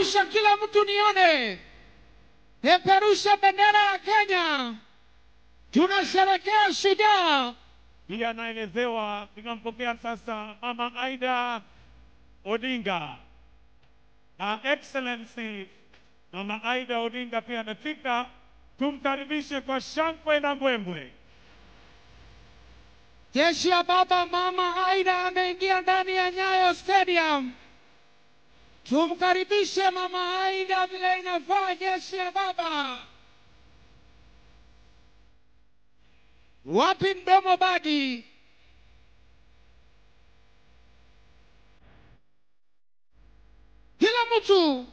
Peperusha kila mtu nione. Peperusha bendera ya Kenya. Tunasherehekea shujaa. Pia anaelezewa, tunampokea sasa Mama Aida Odinga. Her Excellency Mama Aida Odinga pia amefika, tumkaribishe kwa shangwe na mbwembwe. Jeshi ya baba Mama Aida ameingia ndani ya Nyayo Stadium. Tumkaribishe Mama Aida vile inafaa, jeshi ya baba. Wapi mdomo badi? Kila mtu